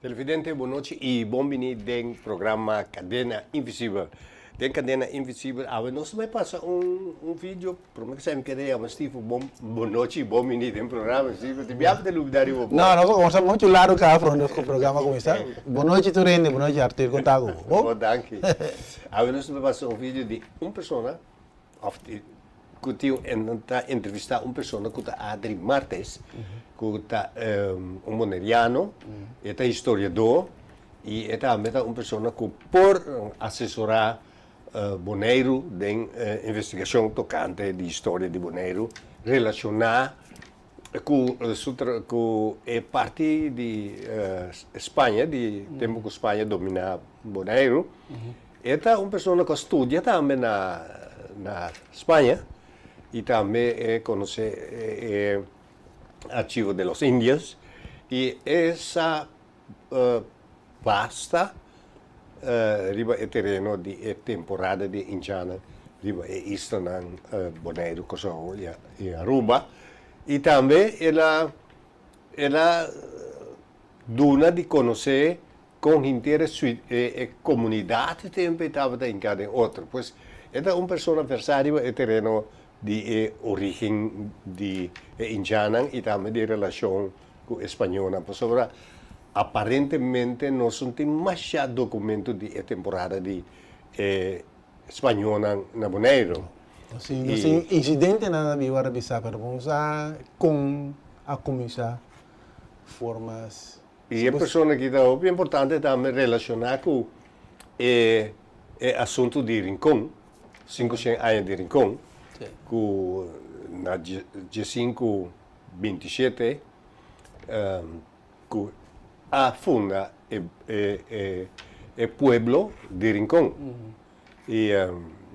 Televidente, bon nochi y bon bini den programa Cadena Invisibel. Den Cadena Invisibel awe nos ta bay pasa un un video, prome cu sa mi kere yama Steve bon bon nochi y bon bini den programa Steve, tin biaha ta lubida riba bo. No, nos a combersa mucho largo caba prome nos cu programa cuminsa. Bon nochi tur hende, bon nochi Arthur, con ta cu bo? Bon danki. Awe nos ta bay pasa un video di un persona of di Ku tin un ta entrevistá un persona ku ta Adri Martes, ku ta un boneriano, e ta historiadó i e tambe ta un persona ku por asesorá Boneiru den investigashon tokante di historia di Boneiru relashoná ku su ku e parti di Spaña, di tempu ku Spaña dominá Boneiru. E ta un persona ku a studia tambe na na Spaña i tambe e konosé e Archivo de los Indios i e sa basta riba e tereno di e temporada di indianan riba e islanan Boneiru, Kòrsou i Aruba i tambe el a el a duna di konosé Kon henter e e komunidat e tempu ei tabata hinká den otro. Pues e ta un persona versá riba e tereno di e orígen di e indjannan i tambe di e relashon ku e spañónan. Pasobra aparentemente nos no tin mashá dokumento di e temporada di e spañónan na Boneiru. Nos tin nos tin insidentenan a biba rebisá pero bo no sa kon a kuminsá forma. I e persona aki ta hopi importante tambe relashoná ku e e asuntu di Rincon, 500 aña di Rincon, ku na diesinku 27 ku a funda e e e pueblo di Rincon. I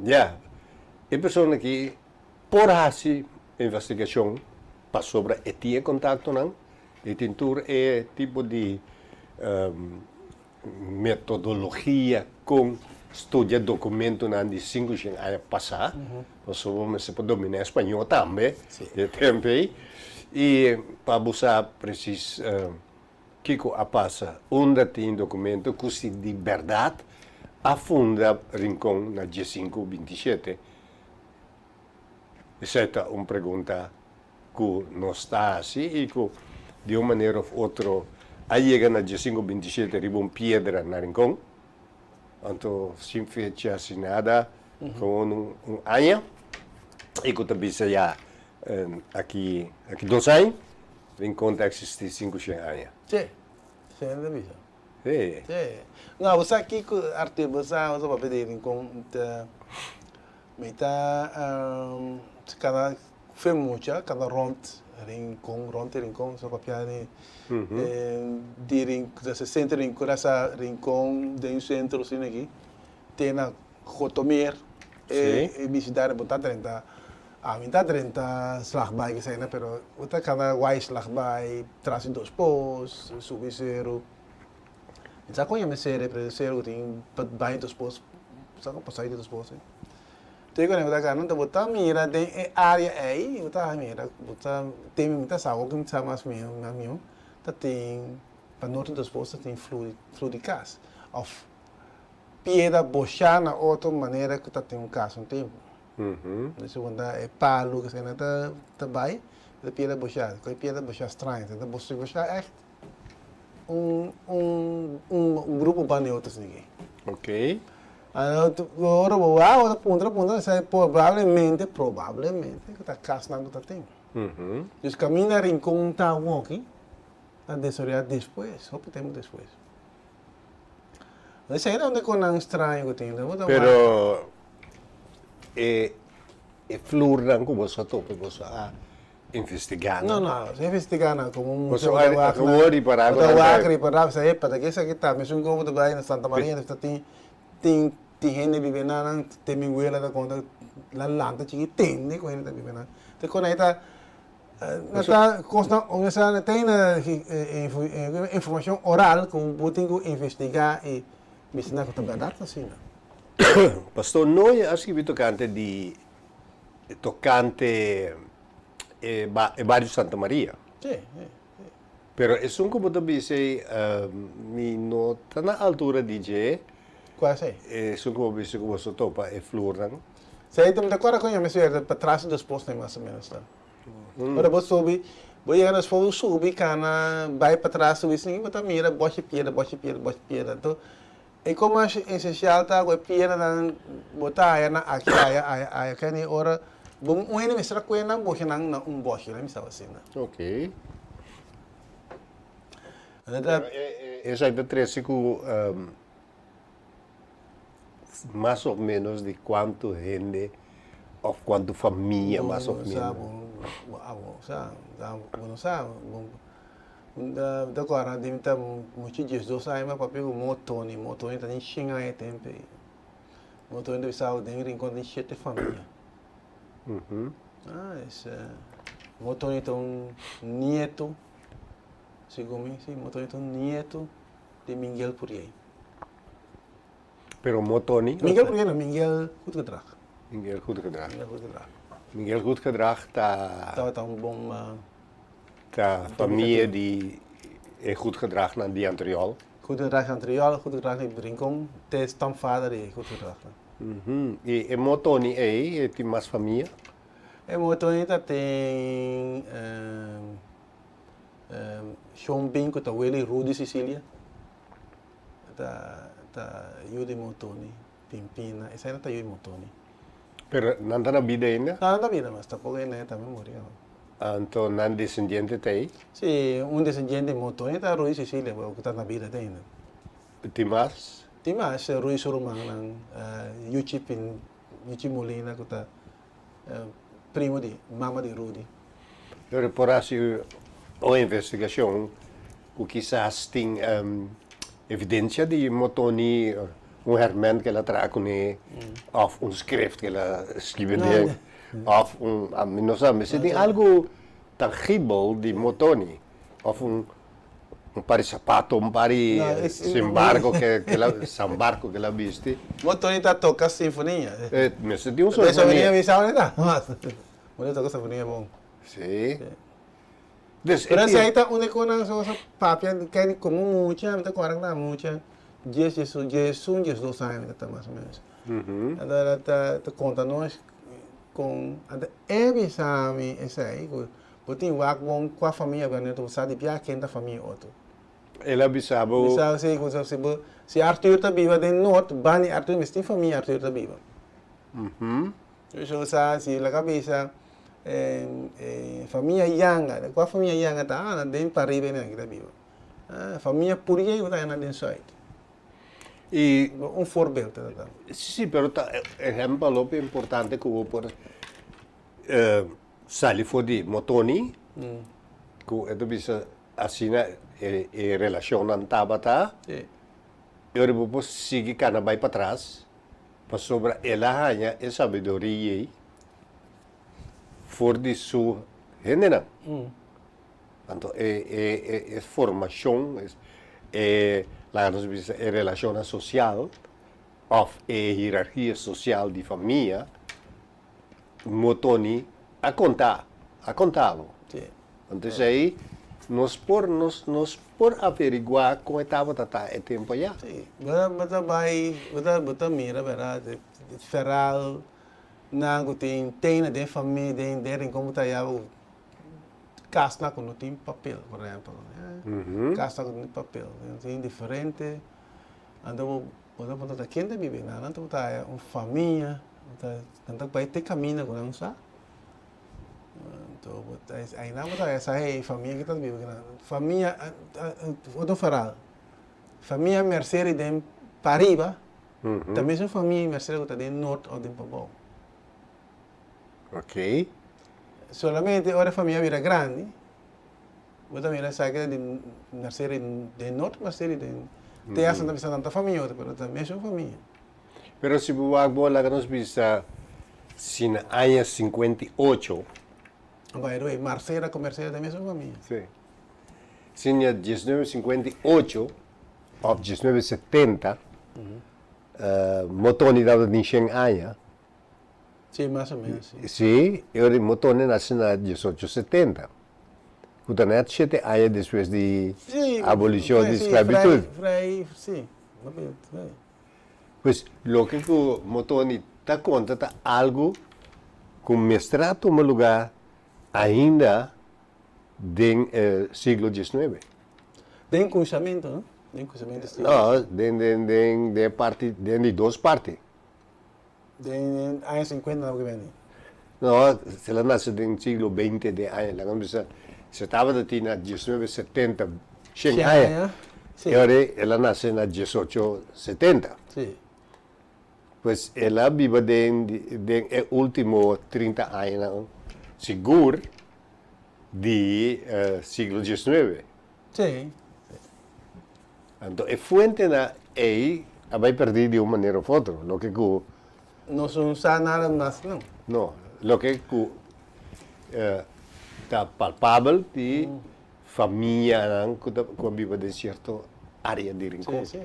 ya, e persona aki por hasi investigashon pasobra e tin e kontaktonan. E tin tur e tipo di metodologia kon studia dokumentonan di 500 aña pasá, pasobra bo mester por dominá español tambe e tempu ei, i pa bo sa presis kiko a pasa, unda tin dokumento ku si di bèrdat a funda Rincon na diesinku 27. Esei ta un pregunta ku nos ta hasi i ku di un manera òf otro a yega na diesinku 27 riba un piedra na Rincon, anto sin fecha, sin nada, gewoon un aña i ku ta bisa ya aki aki dos aña Rincon ta eksistí 500 aña. Sí, sí ta bisa. Sí. Sí. No, bo sa kiko Arthur, bo sa, bo sa papia di Rincon ta Mi ta kana fe mucha kana rond Rincon, rond Rincon, so papia di di Rincon, centro di Rincon, asa Rincon den centro asina aki, te na Gotomeer e bisitar bo ta drenta, ami ta drenta Slagbaai esei pero bo ta kana wai Slagbaai tras di dos pos, subi seru. Mi sa kon yama e sere, pero e sere ku tin pa bai dos pos, sa kon pasai di dos pos. Te ku bo ta gana, bo ta mira den e área ei, bo ta mira, bo ta tin, mi ta sa awor ku mi sa mas mihó, mas mihó, ta tin pa norte dos pos ta tin flu, flu di kas òf piedra boshá na otro manera ku ta tin un kas un tempu. Nos a konta e palu ku esei ta ta bai, e piedra boshá, ku e piedra boshá straño, ta boshá ègt. Un un un grupo banda di otro esaki. Ok. Anto ora bo wak bo ta puntra puntra esei probablemente probablemente ku ta kasnan ku ta tin. Dus kaminda Rincon ta awoki ta desaroyá despues, hopi tempu despues. Esei ta un di konan straño ku tin. Bo ta wak. Pero e e flurnan ku boso a topa boso a Investigá nan. No, no, si investigá nan komo un museo ta wak nan. Bo ripará ku nan ta. Bo ta wak ripará bisa e pa ta ke esaki ta mesun komo ta bai na Santa Maria ta tin tin tin hende biba nan nan te mi wela ta konta la lanta chiki tende ku hende ta biba nan. Te kon ei ta nan ta kosnan ora ta na informashon oral ku bo tin ku investigá i bisa nan ku ta bèrdat asina. Pastor Noe a skibi tokante di tokante e bario Santa Maria. Sí, sí, sí. Pero esun ku bo ta bisa ei, mi no ta na altura di dje. Kua esei? Esun ku bo bisa ku boso topa e flurnan. Esei ta mi ta kòrda ku mi suerte patras di dos pos nei mas o ménos ta. Ora bo subi, bo yega na bo subi kana bai patras subi sin bo ta mira bòshi piedra, bòshi piedra, bòshi piedra. Anto e kon mas esensial ta ku e piedranan bo ta haya nan aki aya aya aya kende ora bo un hende mester a kue nan boshi nan na un bòshi mi staba asina. Ok. Esaki ta trese ku mas of menos di kuantu hende of kuantu famia mas of menos? Bo sa, bo no sa, bo ta kòrda di mi ta muchu diesdos aña mi a papia ku Mo Tony, Mo Tony ta tin shen aña e tempu ei. Mo Tony ta bisa den Rincon tin shete famia. Mo Tony ta un nieto, segun mi, si, Mo Tony ta un nieto di Mingel Puriey. Pero Mo Tony. Mingel Puriey no, Mingel Goedgedrag. Mingel Goedgedrag. Mingel Goedgedrag. Mingel Goedgedrag ta. Tabata un bon. Ta famia di e Goedgedragnan di Antriol. Goedgedrag di Antriol, Goedgedrag di Rincon, te stamvader di e Goedgedragnan. I e Mo Tony ei, e tin mas famia? E Mo Tony ta tin. Shon Bin ku ta weli Rudy Cicilia ta ta yu di Mo Tony, Pimpina, esei nan ta yu di Mo Tony. Pero nan ta na bida ainda? Nan ta na bida mas tampoko ainda e tambe muri awe. Anto nan desendiente ta ei? Si, un desendiente di Mo Tony ta Rudy Cicilia ku ta na bida te ainda. Tin mas? Tin mas, Rudy su rumannan, Yuchi Pin, Yuchi Molina ku ta primo di mama di Rudy. Pero por hasi un investigashon ku kisas tin evidensia di Motoni, un hèrmènt ku el a traha kuné òf un skrift ku el a skibi den òf un, mi no sa, mester tin algu tangibel di Motoni òf un Un par di sapato, un par di simbarco ke ke la sambarco ke la bisti. Bo Tony ta toca sinfonia. E mester tin un sinfonia. Sinfonia mi sa unda ta. Bo ta toca sinfonia bon. Si. Dus e Pero esei ta un di konan so so papia kende komo mucha, mi ta kòrda ku ta mucha, dies, diesun, diesun, diesdos aña mi ta ta mas o menos. Anto el ta ta konta nos kon anto e bisa mi esei ku Bo tin wak bon kua famia bo ta sa di bia ken ta famia otro. El a bisa bo. Bisa si ku si bo si Arthur ta biba den Noord bani Arthur mes tin famia Arthur ta biba. Bo sa si laga bisa famia Yanga kua famia Yanga ta ah den pariba nan ki ta biba ah famia Puriey bo ta haya nan den Zuid. I Un voorbeeld ta ta. Si pero ta ehempel hopi importante ku bo por Sali for di Motoni, ku e ta bisa asina e relashonnan tabata, e ora bo por sigui kana bai patras, pasobra el a haña e sabiduria ei for di su hendenan. Anto e formashon, e laga nos bisa e relashonnan sosial òf e hierarkia sosial di famia, Motoni a konta, a konta bo. Sí. Entonces ahí nos por, nos, nos por averiguá kon e tabata ta e tempo allá. Sí. Bo ta, bo ta bai, bo ta, bo ta mira berdad, feral nan ku tin tena den famia, den, den rincon bo ta haya bo kasnan ku no tin papel, por ehempel. Kasnan ku no tin papel. Tin diferente, anto bo. Bo ta puntra ta ken ta biba einan? Nan ta puntra haya un famia, nan ta bai te kaminda ku nan sa. Anto bo ta einan bo ta haya sa hey famia ki ta biba kinan. Famia otro verhaal, famia Merceri den pariba ta mesun famia Merceri ku ta den nort of den pabou. Ok. Solamente ora e famia bira grandi. Bo ta mira esaki ta di Merceri den Noord, Merceri den te hasta nan ta bisa nan ta famia otro, pero ta mesun famia. Pero si bo wak bo laga nos bisa si na aña 58. By the way, Marcela ku Merceri ta mesun famia. Si. Si na 1958 of 1970 Motoni tabata tin shen aña. Si, mas o menos, si. Si, e ora di Motoni naci na 1870. Ku ta nèt shete aña despues di abolishon di sklabitut. Pues loke ku Motoni ta konta ta algu ku mester a tuma lugá ainda den e siglo diesnuebe. Den kunsamentu, no? Den kunsamentu siglo. No, den den den den e parti den di dos parti. Den aña sinkuenta nan ku bini. No, el a nase den siglo beinti den aña, laga nos bisa se tabata tin na diesnuebe setenta, shen aña, e ora ei el a nase na diesocho setenta. Pues el a biba den den e ultimo trinta añanan sigur di siglo diesnuebe. Anto e fuentenan ei a bai perdí di un manera of otro, loke ku. Nos no sa nada mas no. No, loke ku ta palpabel di famianan ku ta ku a biba den sierto área di Rincon. Sí, sí,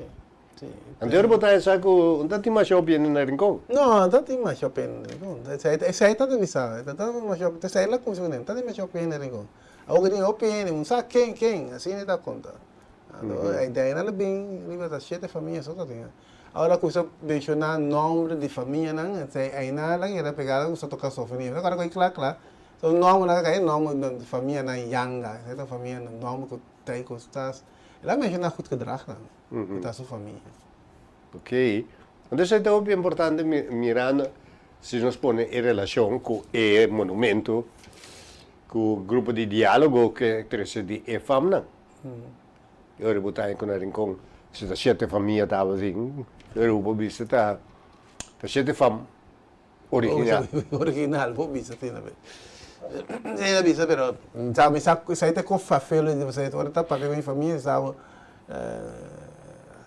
sí. Anto ora bo ta hesa ku no ta tin masha hopi hende na Rincon. No, no ta tin masha hopi hende na Rincon. Esei esei ta di bisa, ta tin masha hopi, esei la kuminsá ku nan, ta tin masha hopi hende na Rincon. Awor ku tin hopi hende, un sa ken ken, asina e ta konta. Anto e nan a bin riba ta shete famia so ta tin. Ora ku sa menshoná nòmber di famianan, esei einan a keda pegá ku sa toka sofonia. Mi ta kòrda ku ei kla kla, so nòmbernan a kai nòmber di famianan Yanga, esei ta famianan nòmber ku ta ei ku ta, el a menshoná goed gedrag tambe, ku ta su famia. Ok, anto esei ta hopi importante mirando si nos pone e relashon ku e monumento ku grupo di diálogo ke trese di e famnan. E ora bo ta haña ku na Rincon si ta shete famia tabatin, e ora bo por bisa ta ta shete fam original. Original, bo bisa asina be. Si ta bisa pero sa mi sa esei ta kon fafelo di bo ora ta papia ku mi famia sa bo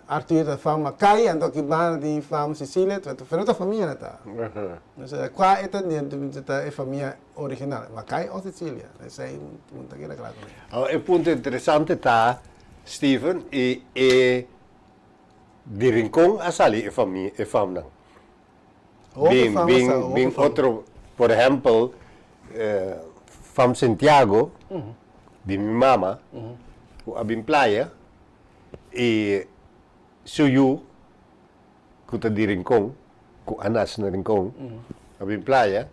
Arthur ta fam Makai anto aki banda tin fam Cecilia pero ta famia nan ta. Kua e ta ta e famia Original, Makai o Sicilia? Esei un ta keda kla ku mi. Awor e punto interesante ta, Steven, i e di Rincon a sali e famia, e famnan. Hopi Bin, fam a bin, sali, hopi bin fam. otro, por ehempel, fam Santiago, di mi mama, ku a bin playa, i su yu, ku ta di Rincon, ku a nase na Rincon, a bin playa,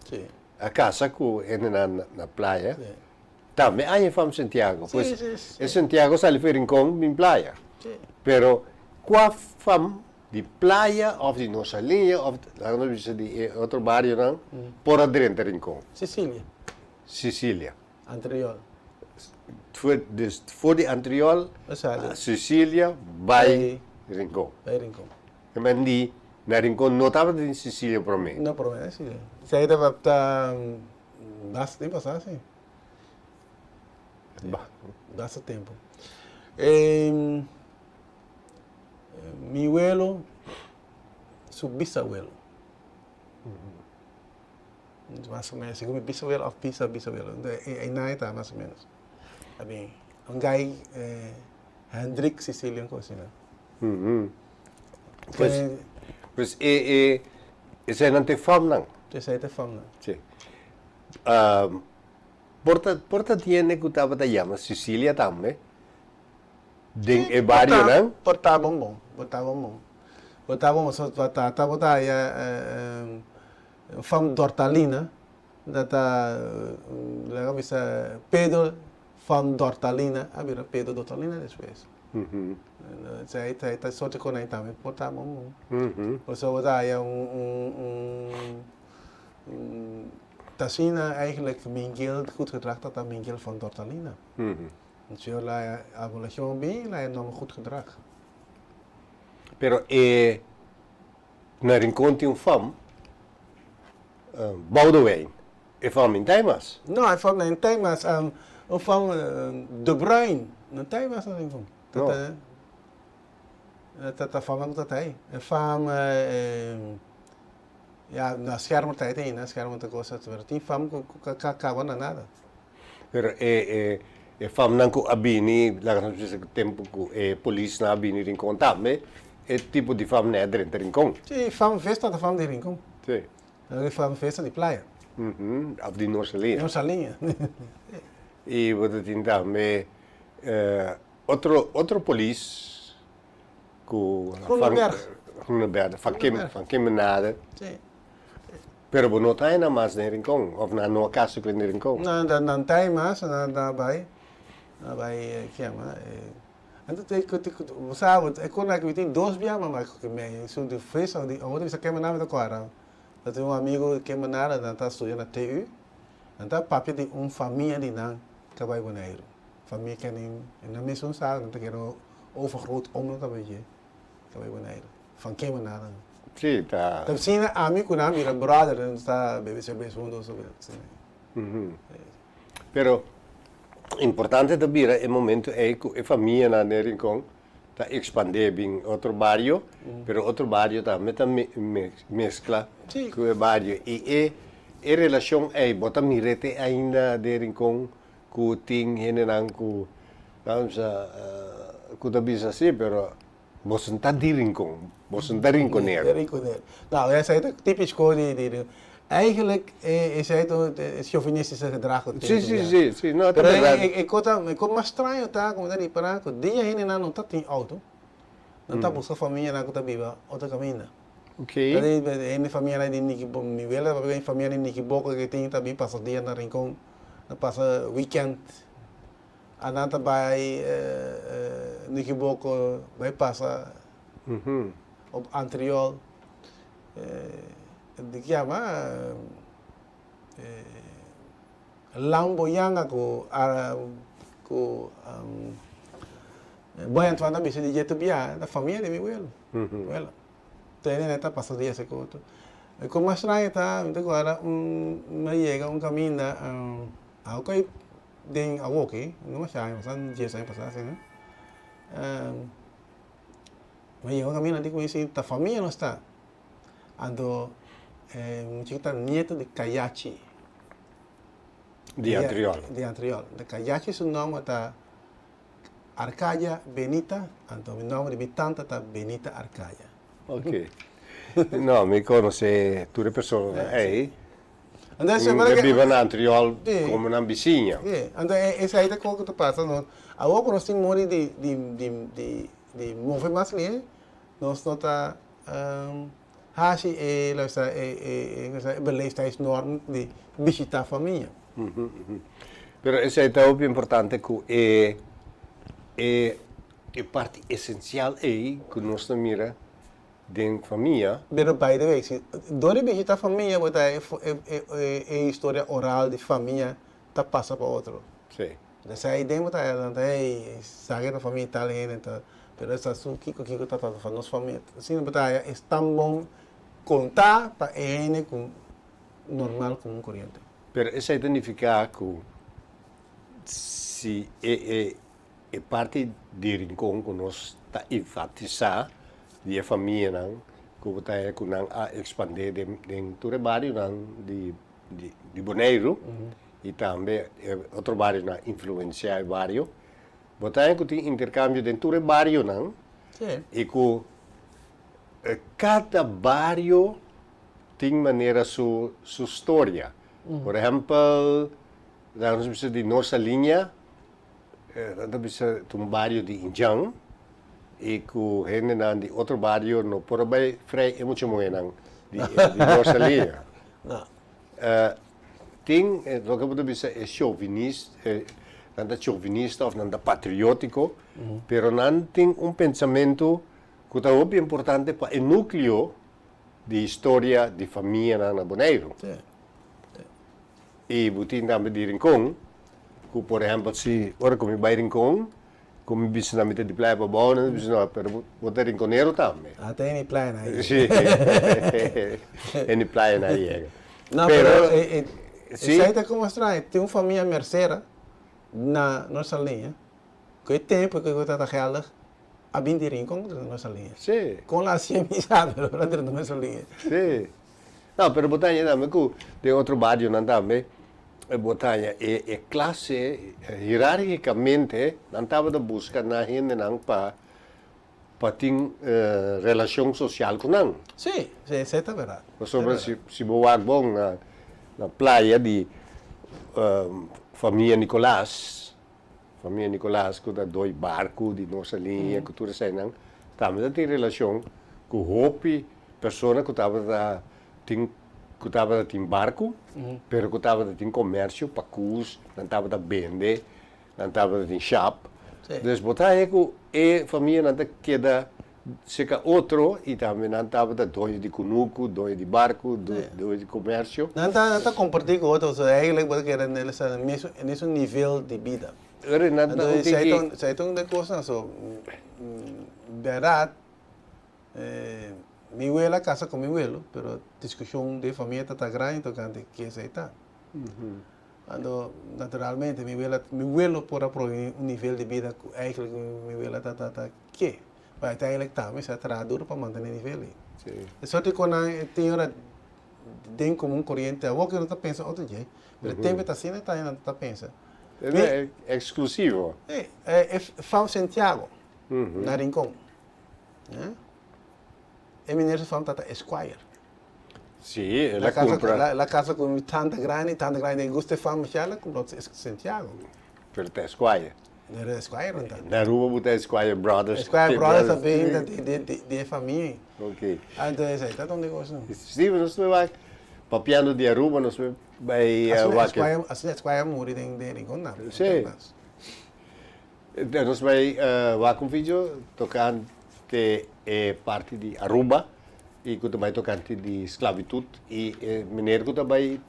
a kasa ku hendenan na playa, tambe a haña fam Santiago. Pues e Santiago sali for Rincon bin playa. Pero kua fam di playa òf di Nos Saliña òf laga nos bisa di e otro barionan por a drenta Rincon? Sicilia. Sicilia. Antriol. Dus for di Antriol, Sicilia bai Rincon. Bai Rincon. E men di na Rincon no tabata tin Sicilia prome. No prome si. Esei tabata basta tempo pasá si. Basta tempo. Mi welo su bisawelo. Mas o menos, segun mi bisawelo of bisa bisawelo, einan e ta mas o menos. Ta bin un guy Hendrik Cecilio un cos asina. Pues, pues e e eseinan ta e famnan. Esei ta e famnan. Si. Por ta por ta tiene cu tabata yama Cecilia tambe den e barionan? Por ta bon bon, por ta bon bon. Por ta bon bon, so tata por ta haya Van Dortalina, dat ta laga bisa Pedro van Dortalina, a bira Pedro Dortalina despues. Esei ta sorti kon ei tambe por ta bon bon. Pasobra bo ta haya un un ta asina eigenlijk Miguel goed gedrag ta ta Miguel van Dortalina. Señor la abolición bin la e nomber goed gedrag. Pero e Na Rincon tin un fam, Boudewijn. E fam in tei mas? No, e fam no in tei mas. Un fam De Bruin no tei mas na Rincon. No. Ta ta fam ku ta tei. E fam ya na schermer tei ta ainda, schermer ta cosa, pero tin fam ku ka kaba na nada. Pero e e famnan ku a bini, laga nos bisa ku tempu ku e polisnan a bini Rincon tambe, e tipo di fam nan a drenta Rincon. Sí, fam festa ta fam di Rincon. Sí. Nan di fam festa di playa. Of di Norsaliña. Norsaliña. I bo ta tin tambe otro otro polis ku Groenenberg. Groenenberg van Kim van Kimmenade. Si. Pero bo no ta haña nan mas den Rincon of nan no a kasa ku den Rincon? Nan nan ta haña mas, nan a bai nan a bai kiama Anto te ku te ku bo sa bo e kona ku mi tin dos bia mama ku mi su di fes of di otro bisa kema mi ta kòrda. Ta tin un amigu kema nada nan ta studia na TU nan ta papia di un famia di nan ta bai Boneiru. Famia kende nan mesun sa nan ta kere overgroot oom nan ta bai dje ta bai Boneiru. Van kema nada. Si ta. Ta asina ami ku nan bira brother nan ta bebe serbes hunto asina. Pero importante ta bira e momento ei ku e famianan den Rincon ta ekspandé bin otro bario, pero otro bario tambe ta meskla ku e bario. I e e relashon ei bo ta mir'é te ainda den Rincon ku tin hendenan ku ta ku ta bisa si pero boso no ta di Rincon, boso no ta rinconero. Rinconero. Nou, esei ta típico di, di, di. Eigenlijk esei ta e chauvinistische gedrag ku tin. Si, si, si, si, no, ta Pero berdad. e kos ta, e kos mas straño ta ku mi ta ripará ku dia hendenan no ta tin outo, nan ta buska famianan ku ta biba otro kaminda. Ok. Ta di hende famianan di Nikiboko, mi wela ta papia famia di Nikiboko ku tin ta bin pasa dia na Rincon, ta pasa weekend. Anan ta bai Nikiboko bai pasa op Antriol di ki yama Lambo Yanga ku ku Boy Antoine ta bisa di dje ta bia ta famia di mi welo wela tene nan ta pasa dia esei ku otro. E ku mas straño ta mi ta guarda un mi a yega un kaminda awo Den awoki, no masha aña pasá, dies aña pasá asina, mi a yega un kaminda di ku mi si ta famia nos ta. Anto e muchachi ta nieto di Kayachi. Di Antriol. Di Antriol. Di Kayachi su nòmber ta Arcadia Benita, anto mi nòmber di mi tanta ta Benita Arcadia. Ok. No, mi konosé tur e personanan ei. Anto e semana ke biba na Antriol komo nan bisiña. Si, anto esei ta kos ku ta pasa nos. Awor ku nos tin modi di di di di di move mas lihé, nos no ta hasi e lo sa e e e beleefdheidsnorm di bishitá famia. Pero esei ta hopi importante ku e e e parti esensial ei ku nos ta mira Den famia. Pero by the way, si dor di bishita famia bo ta e e historia oral di famia ta pasa pa otro. Si. Esei den bo ta nan ta hey esaki ta famia tal hende ta pero esa su kiko kiko ta ta pa nos famia. Asina bo ta haya es tan bon konta pa e hende ku normal komun koriente. Pero esei ta nifiká ku si e e E parti di Rincon ku nos ta enfatisá di e famianan ku bo ta haña ku nan a ekspandé den tur e barionan di di Boneiru i tambe e otro barionan a influensiá e bario. Bo ta haña ku tin interkambio den tur e barionan i ku kada bario tin manera su su storia. Por ehèmpel, laga nos bisa di Noord Saliña. Nan ta bisa ta un bario di Indian y cu hendenan di otro bario no por a bay frei e mucha muhernan di Noord-Saliña. Tin loke bo ta bisa e chauvinist, nan ta chauvinista of nan ta patriotico, pero nan tin un pensamento cu ta hopi importante pa e nucleo di historia di famianan na Boneiru. I bo tin tambe di Rincon, ku por ehèmpel si ora ku mi bai Rincon, ku mi bisa nan mi ta di Playa Pabou, nan ta bisa no, pero bo ta rinconero tambe. Ah, ta en e playa nan yega. Si, en e playa nan yega. No, pero e esei ta komo straño, tin un famia Mercera na Noord Saliña, ku e tempu ku e tabata geldig a bin di Rincon drenta Noord Saliña. Si. Kon la hasié mi sa, pero a drenta Noord Saliña. Si. No, pero bo ta haña tambe ku den otro barionan tambe bo ta haña e e klase hierarkikamente nan tabata buska nan hendenan pa pa tin relashon sosial ku nan. Sí, sí, esei ta bèrdat. Pasobra si si bo wak bon na na playa di. Famia Nicolaas, famia Nicolaas ku ta doi barku di nos liña ku tur eseinan tambe ta tin relashon ku hopi persona ku tabata tin ku tabata tin barku pero ku tabata tin komersio pakus nan tabata bende nan tabata tin shap dus bo ta haña ku e famianan ta keda Seka otro y tambe nan tabata doño di cunucu, doño di barcu, doño di comercio. Nan ta nan ta comparti cu otro, so eigenlijk bo ta keda na e mesun e mesun nivel di bida. Ora nan ta un tiki. Anto esei ta un de cosnan, so berdad mi wela a casa cu mi welo, pero discusion den famia ta ta grandi tocante ke esei ta. Anto naturalmente mi wela mi welo por a proveé un nivel di bida cu eigenlijk mi wela ta ta ta ke. Pa uiteindelijk tambe sa traha duro pa mantene nivel ei. E sorti ku nan e tin ora den komun koriente awor ku nan ta pensa otro dje, pero e tempu ta asina ta nan ta pensa. E eksklusivo. E e fam Santiago na Rincon e meneer su fam tata Esquire. Si, el a kumpra. El a kasa ku mi tanta grandi, tanta grandi den gusta e fam masha el a kumpra Santiago. Pero ta Esquire. Pero Esquire no ta. Na Aruba bo ta Esquire Brothers. Esquire Brothers ta bin ta di e famia ei. Ok. Anto esei ta donde cos no. Si, nos ta bai papiando di Aruba nos ta bai wak. Asina Esquire a muri den Rincon tambe. Si. Nos bai wak un video tocante e parti di Aruba y cu ta bai tocante di sclavitud y e meneer cu ta bai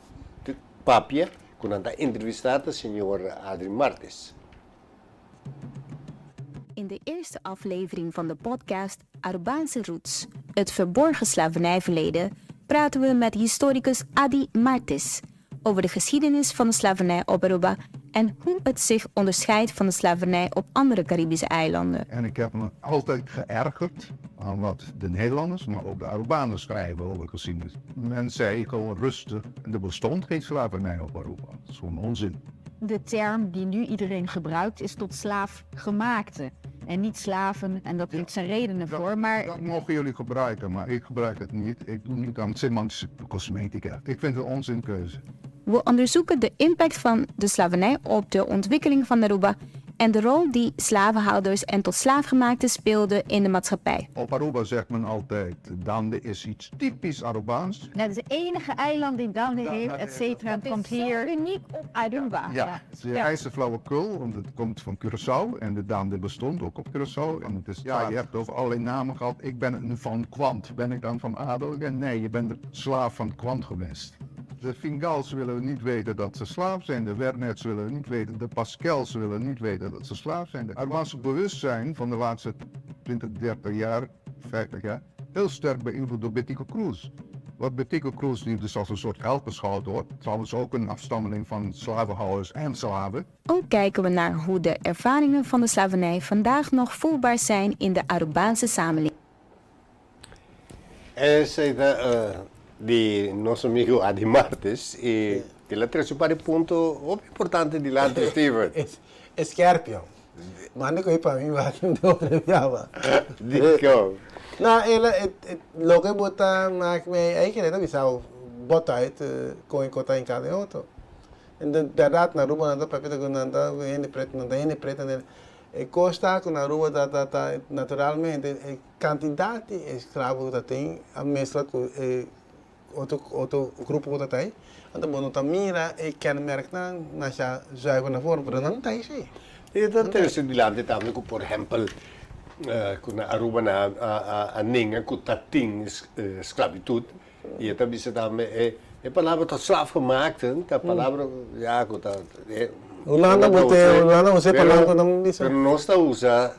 papia cu nan ta entrevista ta señor Adri Martes. In de eerste aflevering van de podcast Arubaanse Roots, het verborgen slavernijverleden, praten we met historicus Adi Martis over de geschiedenis van de slavernij op Aruba en hoe het zich onderscheidt van de slavernij op andere Caribische eilanden. En ik heb me altijd geërgerd aan wat de Nederlanders, maar ook de Arubanen schrijven over geschiedenis. Men zei gewoon rustig, er bestond geen slavernij op Aruba. Dat is gewoon onzin. De term die nu iedereen gebruikt is tot slaaf gemaakte. En niet slaven, en dat heeft zijn redenen voor, maar... Dat mogen jullie gebruiken, maar ik gebruik het niet. Ik doe niet aan semantische cosmetica. Ik vind het een onzinkeuze. We onderzoeken de impact van de slavernij op de ontwikkeling van Aruba en de rol die slavenhouders en tot slaafgemaakten speelden in de maatschappij. Op Aruba zegt men altijd, Dande is iets typisch Arubaans. Net is het enige eiland die Dande heeft, et cetera. Het komt hier uniek op Aruba. Ja, het is ijzer flauwekul, want het komt van Curaçao en de Dande bestond ook op Curaçao. En het is, ja, je hebt over allerlei namen gehad. Ik ben een van Kwant. Ben ik dan van adel? Nee, je bent de slaaf van Kwant geweest. De Fingals willen niet weten dat ze slaaf zijn. De Wernets willen niet weten. De Pascals willen niet weten dat ze slaaf zijn. Het Arubaanse bewustzijn van de laatste 20, 30 jaar, 50 jaar, heel sterk beïnvloed door Betico Croes. Wat Betico Croes nu dus als een soort held beschouwd wordt, trouwens ook een afstammeling van slavenhouders en slaven. Ook kijken we naar hoe de ervaringen van de slavernij vandaag nog voelbaar zijn in de Arubaanse samenleving. Esei ta di nos amigo Adi Martes y el a trece un par di punto hopi importante dilanti Steven. E skerpio. Manda koe pa mi wak mi ta otro biaba. Dikon? No, el a, loke bo ta mak mi eigenlijk ta bisa bo bot uit kon e kos ta hinká den otro. En de bèrdat na Aruba nan ta papia ta ku nan ta hende pretu, nan ta hende pretu, nan ta hende. E kos ta ku na Aruba ta ta ta naturalmente e Kantidat di esklabo ku ta tin a meskla ku e otro otro grupo ku ta ta ei, anto bo no ta mira e kenmerknan masha zuiver na for, pero nan ta ei si. E ta trese dilanti tambe ku por ehèmpel ku na Aruba nan a a nenga ku ta tin sklabitut i e ta bisa tambe e e palabra ta slaafgemaakten ta palabra ya ku ta Hulanda bo te Hulanda usa e palabra ku nan bisa. Pero nos ta usa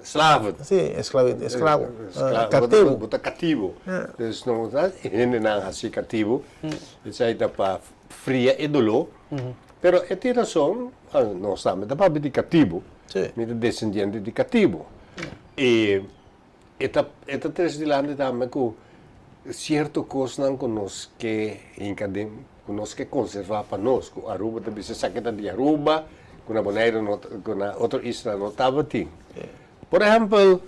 slaven. Si, esklavi, esklabo, katibu. Bo ta katibu. Dus no ta hendenan hasi katibu. Esei ta pa fria e doló. Pero e tin rason, nos tambe ta papia di katibu. Mi ta desendiente di katibu. I e ta e ta trese dilanti tambe ku sierto kosnan ku nos ke hinka den ku nos ke konservá pa nos, ku Aruba ta bisa esaki ta di Aruba, ku na Boneiru no ku na otro isla no tabatin. Por ehèmpel,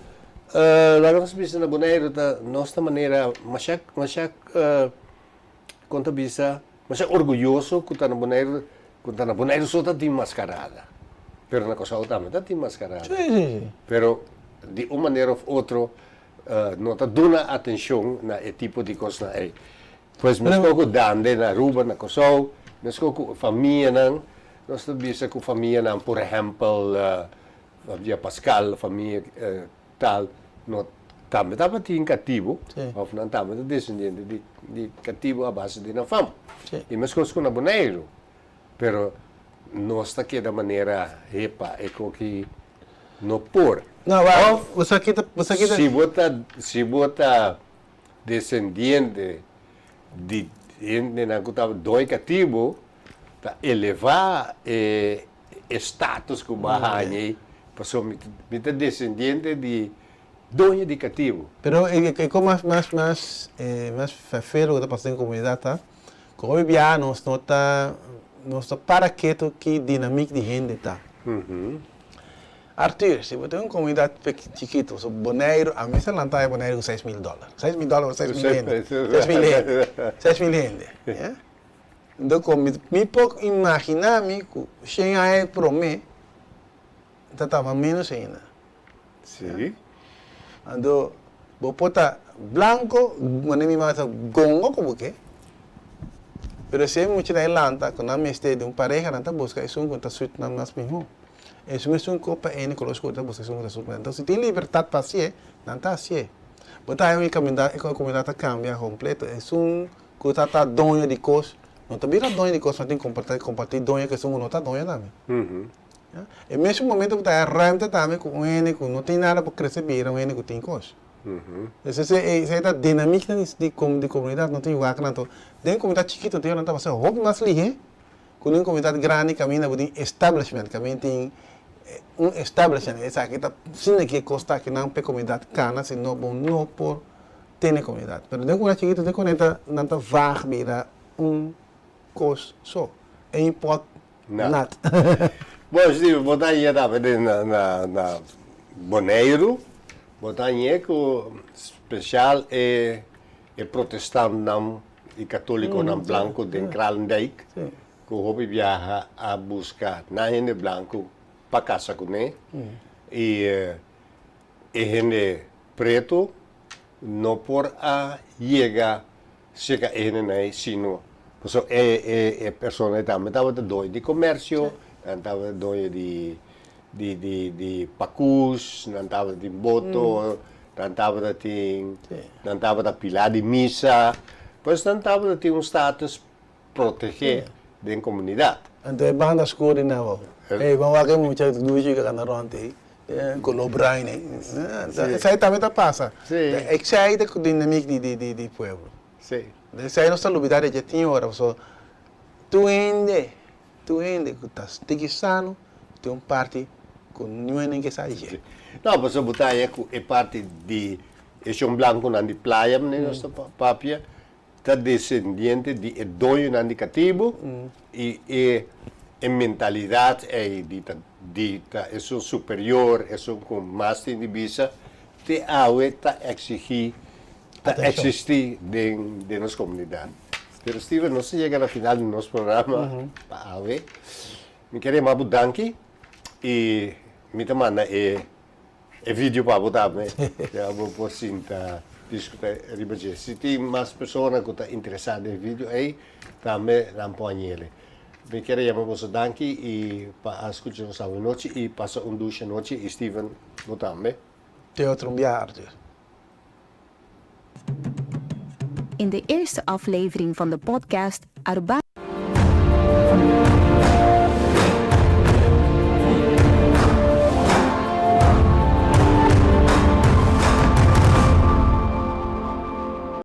laga nos bisa na Boneiru ta nos ta manera masha masha kon ta bisa masha orguyoso ku ta na Boneiru. Ku ta na Boneiru so ta tin maskarada, pero na Kòrsou tambe ta tin maskarada. Sí, sí, sí. Pero di un manera òf otro no ta duna atenshon na e tipo di kosnan ei. Pues meskos ku Dande na Aruba, na Kòrsou, meskos ku famianan, nos ta bisa ku famianan, por ehèmpel, famia Pascal, famia tal, no tambe tabatin katibu, òf nan tambe ta desendiente di di katibu a base di nan fam. I meskos ku na Boneiru, pero nos ta keda manera hepa e koki no por. No, Òf bo sa kita, bo sa kita. si bo ta si bo ta desendiente di hendenan ku tabata doi katibu, ta elevá e e status ku bo a haña ei, pasobra mi mi ta desendiente di doño di katibu. Pero e e kos mas mas mas mas fefero ku ta pasa den komunidat ta ku hopi biaha nos no ta nos ta para ketu ki dinamik di hende ta. Arthur, si bo tin un komunidat chikitu, so Boneiru, ami sa lanta e Boneiru ku 6000 dòler. 6000 dòler pa 6000 hende. 6000 hende. 6000 hende, ya. Enton ku mi mi por imaginá mi ku shen aña promé ta taba ménos ainda. Sí. Anto bo por ta blanko, manera mi mama ta gongo ku bo ke, pero si e muchanan e lanta ku nan mester di un pareha nan ta buska esun ku ta suit nan mas mihó. Esun esun ku pa ene koló skur ta buska esun ku ta suit nan. Enton si tin libertat pa hasié, nan ta hasié. Bo ta haña un komunidat ta kambia kompleto. Esun Ku ta ta doño di kos, no ta bira doño di kos, ma tin kompartí kompartí doño ku esun ku no ta doño tambe. Ya. E mesun momento ku ta haya ruimte tambe ku un hende ku no tin nada por krese bira un hende ku tin kos. Entonces esei esei ta dinamiknan di di di komunidat, no tin wak nan to. Den komunidat chikito tin nan ta pasa hopi mas lihé ku den komunidat grandi kaminda bo tin establishment, kaminda tin un establishment, esaki ta asina ki e kos ta aki nan pa e komunidat kana, si no bo no por tene komunidat. Pero den komunidat chikitu te konekta nan ta vaag bira un kos so. Eén pot nat. Bo Steve, bo ta haña tambe den na na na Boneiru, bo ta hañ'é ku spesial e e protestantnan i katolikonan blanku den Kralendijk ku hopi biaha a buska nan hende blanku pa kasa kuné i E hende pretu no por a yega serka e hendenan ei sino pasobra e e e persona ei tambe tabata doño di komersio, nan tabata doño di di di di pakus, nan tabata tin boto, nan tabata tin nan tabata pilá di misa, pues nan tabata tin un status protegé den komunidat. Anto e banda skur di nan wou. Ey, ban wak e mucha dushi ku anda rònt ei, koló bruin ei. Esei tambe ta pasa. Esei ta dinamik di pueblo. Esei nos ta lubidá di dje tin ora pasobra tur hende, tur hende ku ta tiki sano tin un parti ku niun hende ke sa di dje. No, pasobra bo ta haña ku e parti di e shon blankunan di playa, manera nos ta papia, ta desendiente di e doñonan di katibu i e e mentalidat ei di ta di ta esun superior, esun ku mas tin di bisa, te awe ta eksigí, ta eksistí den den nos komunidat. Pero Steven, nos a yega na final di nos programa pa awe. Mi kere yama bo danki i mi ta manda e E video pa bo tambe, ya bo por sinta diskuta riba dje. Si tin mas persona ku ta interesá den e video ei, tambe nan por hañ'el. Mi kier a yama boso danki i pa a skucha nos awe nochi i pasa un dushi anochi i Steven bo tambe. Te otro un biaha, Arthur. In de eerste aflevering van de podcast Aruba.